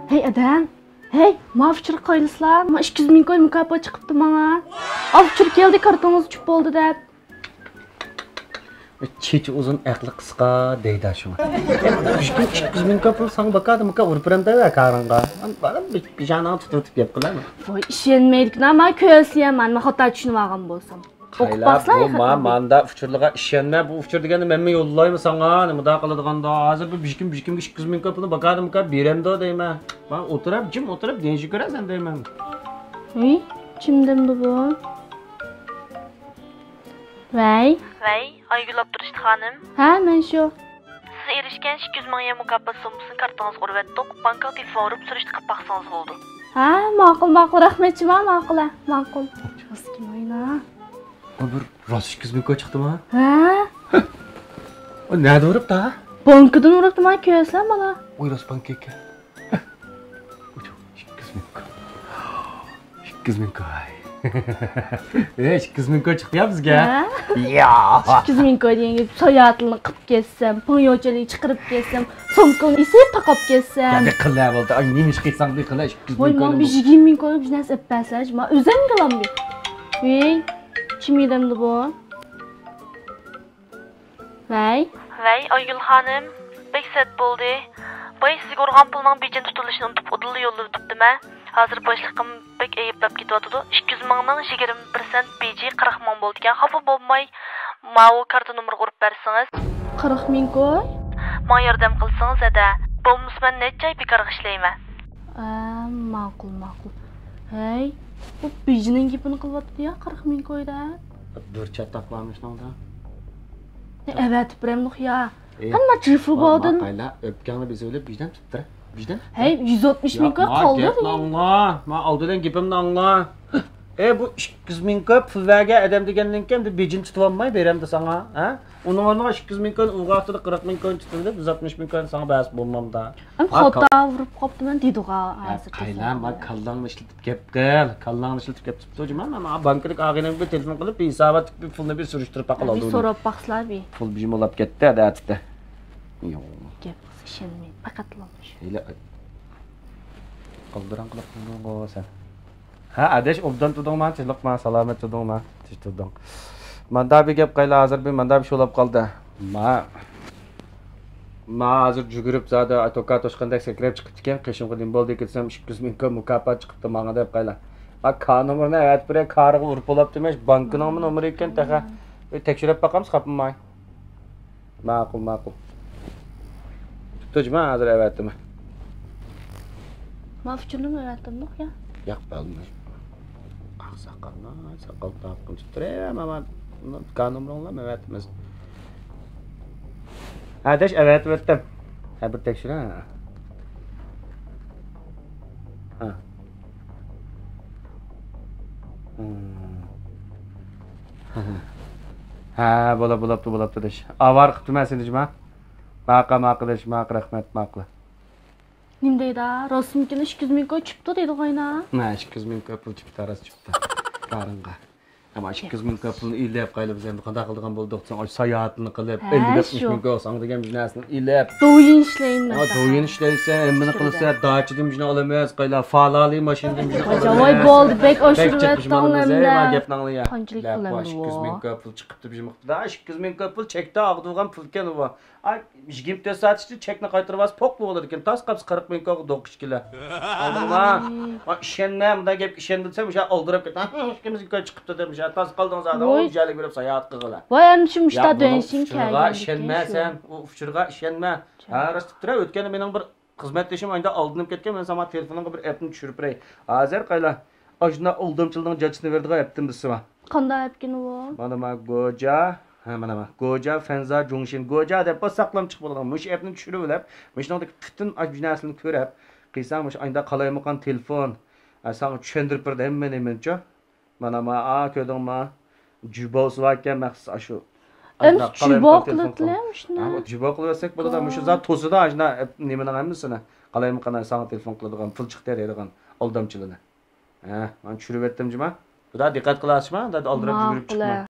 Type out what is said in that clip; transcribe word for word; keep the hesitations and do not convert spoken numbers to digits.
ھەي ئادەم، ھەي، ماۋۇ ئۇچۇرغا قايىلسىلا، ما ئىككى يۈز مىڭ كوي مۇكاپات چىقىپتۇ ماڭا. ئاۋۇ ئۇچۇر كەلدى، كارتىڭىز چۈشۈپ بولدى دەپ. چېچى ئۇزۇن، ئەقلى قىسقا دەيدۇ شۇڭا. بۈگۈن ئىككى يۈز مىڭ كوي پۇل ساڭا باكادىمىكا ئۇرۇپ بېرەمدە كارىڭغا. بارىم بىژانىڭ تۇتۇپ يەپ قىلامەن. ۋاي، ئىشەنمەيدىكىن، ما كۆرسە يا، مەن خاتا چۈشىنىۋالغان بولسام. ئوقۇپ باقسىلا، ما ماندا ئۇچۇرلىرىغا ئىشەنمە، بۇ ئۇچۇر دېگەننى مەنمۇ يوللايمەن ساڭا، نېمىدا قىلىدىغاندا، ھازىر بۇ بىر كىم، بىر كىمگە ئىككى يۈز مىڭ كوي پۇلنى باكادىمىكا بېرەمدۇ دەيمەن. ما ئولتۇرۇپ، جىم ئولتۇرۇپ، نېمە كۆرەسەن دەيمەن. ھىي، كىمدىندۇ بۇ؟ ۋەي. ۋەي، ئايگۈل ئابدۇرېشىت خانىم. ھە، مەن شۇ. سىز ئېرىشكەن ئىككى يۈز مىڭ يەن مۇكاپات سوممىسىنى كارتىڭىزغا ئۇرۇۋەتتۇق. بانكىغا تېلېفون ئۇرۇپ سۈرۈشتە قىلىپ باقسىڭىز بولىدۇ. ھە، ماقۇل، ماقۇل، رەھمەت جۇما، ماقۇل، ھە، ماقۇل. ئۇ بىر راست ئىككى يۈز مىڭ كوي چىقتىما؟ ھە؟ ئۇ نەدە ئۇرۇپتا؟ بانكىدىن ئۇرۇپتىما، كۆرسەم بالا. ئۇي راست بانكا ئىكەن. ئىككى يۈز مىڭ كوي. ئىككى يۈز مىڭ كوي. ئەي، ئىككى يۈز مىڭ كوي چىقتى يا بىزگە. ھە؟ يا. ئىككى يۈز مىڭ كوي دېگەن گەپ، ساياھەتلىرىنى قىلىپ كەتسەم، پاڭيوچىلىك چىقىرىپ كەتسەم، سومكىنى ئېسىپ تاقاپ كەتسەم. يا، بىر قىلە بولدى. ئاي، نېمە ئىش قىلساڭ بىر قىلە، ئىككى يۈز مىڭ كوي. ۋاي، ماڭا بىر يىگىرمە مىڭ كوي بىر نەرسە ئېلىپ بەرسەلەچ، مانا ئۆزۈم قىلامدى. ۋەي، كىم ئىدەمدى بۇ؟ ۋەي. ۋەي، ئايگۈل خانىم، بەك سەت بولدى. بايا سىزگە ئۇرغان پۇلنىڭ بېجىنى تۇتۇلۇشىنى ئۇنتۇپ ئۇدۇللا يوللىۋېتىپتىمەن. ھازىر باشلىقىم بەك ئەيىبلەپ كېتىۋاتىدۇ. ئىككى يۈز مىڭنىڭ يىگىرمە پىرسەنت بېجى قىرىق مىڭ بولىدىكەن. خاپا بولماي، ماۋۇ كارتا نومۇرىغا ئۇرۇپ بەرسىڭىز. قىرىق مىڭ كوي؟ ماڭا ياردەم قىلسىڭىز ھەدە. بولمىسا مەن نەچچە ئاي بىكارغا ئىشلەيمەن. ئە، ماقۇل، ماقۇل. ھەي، بۇ بېجىنىڭ گېپىنى قىلىۋاتىدۇ يا، قىرىق مىڭ كوي دەپ. بىر چاتاق بارمۇ شۇنىڭدا؟ ئەۋەتىپ بېرەمدۇق يا. ئى، قانداق جىفۇ ما-، بولدۇن؟ ماقايلا، ئۆپكەڭنى بېزىۋېلىپ، بىردەم تۇتۇپ بېرە. بىردەم. ھەي، يۈز ئاتمىش مىڭ كوي قالدى. ياق، ما گەپنى ئاڭلا. ما ئالدى بىلەن گېپىمنى ئاڭلا. ئى، بۇ ئىككى يۈز مىڭ كوي پۇل بەرگەن ئادەم دېگەندىن كېيىن، بىر بېجىنى تۇتۇۋالماي بېرەمدۇ ساڭا، ھە؟ ئۇنىڭ ئورنىغا ئىككى يۈز مىڭ كوي ئۇ ۋاقتىدا قىرىق مىڭ كوي تۇتۇۋېلىپ، يۈز ئاتمىش مىڭ كوي ساڭا بەرسە بولمامدا؟ ئەم، ھا، خاتا كا-، ئۇرۇپ قاپتىمەن دېدىغۇ ھە، ھازىر قايلا، ما كاللاڭنى ئىشلىتىپ گەپ قىل. كاللاڭنى ئىشلىتىپ گەپ قىلىپ تۇر، جۇما. ما بانكىدىكى ئاغىنەمگە بىر تېلېفون قىلىپ، بىر ھېساباتتىكى بىر پۇلنى بىر سۈرۈشتۈرۈپ باققىلى بىر ئالدى. سوراپ باقسىلا بىر. پۇل بىر يۇمۇلاپ كەتتى، ھەدە ئەتىدە. يوق. گەپ قىلسا ئىشەنمەيدۇ، پەقەتلا مۇشۇ. ھېلى ئالدىراڭ قىلىپ قىلدىڭغۇ سەن. ھە، ئاداش، ئوبدان تۇردۇڭما؟ تىنچلىقما؟ سالامەت تۇردۇڭما؟ تىنچ تۇردۇڭ. ماندا بىر گەپ قايلا، ھازىر بىر ماندا بىر شۇلاپ قالدى. ما، ما ھازىر جۈگۈرۈپ زادى توكا توشقاندەك سەكرەپ چىقىپتىكەن، قېشىمغا نېمە بولدى دېسەم، ئىككى يۈز مىڭ كوي مۇكاپات چىقىپتۇ ماڭا دەپ قايلا. ما كا نومۇرىنى ئەۋەتىپ بېرەي، كارىغا ئۇرۇپ بولاپتىمەن، بانكىنىڭمۇ نومۇرى ئىكەن تېخى. تەكشۈرۈپ باقامسىز، خاپىماي. ماقۇل، ماقۇل. تۇتۇجما ھازىر ئەۋەتتىم. ما ئۇچۇرنىمۇ ئەۋەتتىمدۇق يا؟ ياق، بەلمەي. ئاقساقالما، ساقال تارتقىن تۇتتۇرۇپ، ماما، كا نومۇرۇڭلارنى ئەۋەتتىمىز. ھە، دەش ئەۋەتىۋەتتىم. ھە، بىر تەكشۈر، ھە. ھە. ھە، بولا، بولاپتۇ، بولاپتۇ دەش. ئاۋارە قىپتىمەن سېنى جۇما. ماقا، ماقا دەش، ماقا، رەھمەت، ماقا. نېمە دەيدۇ؟ راستمىكىن، ئىككى يۈز مىڭ كوي چۈپتۇ دەيدۇ غاينا. مە، ئىككى يۈز مىڭ كوي پۇل چۈپتۇ، راست چۈپتۇ. كارىڭغا. ئەمما ئىككى يۈز مىڭ كوي پۇلنى ئېلىپ، قايلا بىز ئەمدى قانداق قىلىدىغان بولدۇق دېسەڭ، ئاشۇ ساياھەتنى قىلىپ، ھە، ئەللىك ئاتمىش مىڭ كوي ساڭا دېگەن بىر نەرسىنى ئېلىپ. دويىن ئىشلەيمەن. ھە، دويىن ئىشلەيسەن، ھەممىنى قىلىسەن، داچىدىن بىر ئالىمىز، قايلا، فالالى ماشىنىدىن بىر ئالىمىز. ۋاي، بولدى، بەك ئاشۇرۇۋەتتىڭ ئەمدى. بەك گەپنى ئاڭلىيا. قانچىلىك قىلىمدۇ ئىككى يۈز مىڭ كوي پۇل چىقىپتۇ بىر مىقدار. ئىككى يۈز مىڭ كوي پۇل چەكتە ئاغدۇرغان پۇل ئىكەن ئۇ. ئاي، يىگىرمە تۆت سائەت ئىچىدە چەكنى قايتۇرۇۋالسا پوقلا بولىدىكەن. تاس قاپسا قىرىق مىڭ كويغا دوق ئىچكىلى. ئاڭلىڭلار. ئىشەنمە، مۇنداق گەپكە ئىشەندىڭ دېسەم، مۇشۇ ئالدىراپ كېتىڭ. ئىككىمىزنىڭ كوي چىقىپتۇ دەپ، مۇشۇ تاس قالدىڭىز ئادەم. ۋوي. ئۇ جەلگە بېرىپ ساياھەت قىلغىلى. ۋاي، ئەنە شۇ مۇشتا دۆنشىن كەلگەندىكىن ئىشەنمە شۇ. سەن، ئۇ ئۇچۇرغا ئىشەنمە. ھە، راست دەپتۇ، ئۆتكەندە مېنىڭ بىر خىزمەتدىشىم ئايدا ئالدىنىپ كەتكەن، مەن ساڭا تېلېفونۇڭغا بىر ئەپنى چۈشۈرۈپ بېرەي. ھازىر قايلا، ئاشۇنداق ئالدامچىلىقنىڭ جاجىسىنى بېرىدىغان ئەپتىم دېسىما. قانداق ئەپكىن ئۇ؟ مانا ما گوجا، ھە، مانا ما گوجا، فەنزا، جۇڭشىن. گوجا دەپ بولسا ساقلام چىقىپ بولىدىغان. مۇشۇ ئەپنى چۈشۈرۈۋېلىپ، مۇشۇنىڭدىكى پۈتۈن ئاشۇ نەرسىلەرنى كۆرۈپ، قىلساڭ مۇشۇ ئايدا قالايمىقان تېلېفون، ھە، ساڭا چۈشەندۈرۈپ بېرىدۇ ھەممە نېمىنىچۇ. مانا ما، ئا، كۆردۈڭما؟ جۈباۋسى باركەن مەخسۇس ئاشۇ. ئەمدى جۈباۋ قىلىۋېتىلە مۇشۇنى. ھە، جۈباۋ قىلىۋەتسەك بولىدۇ. مۇشۇ زات توسىدۇ ئاشۇنداق نېمىنىڭ ھەممىسىنى. قالايمىقان ساڭا تېلېفون قىلىدىغان، پۇل چىقتى دەيدىغان ئالدامچىلىنى. ھە، مانا چۈشۈرۈۋەتتىم جۇما. خۇدا دىققەت قىلاسىزما، ئالدىراپ يۈگۈرۈپ چىقماي.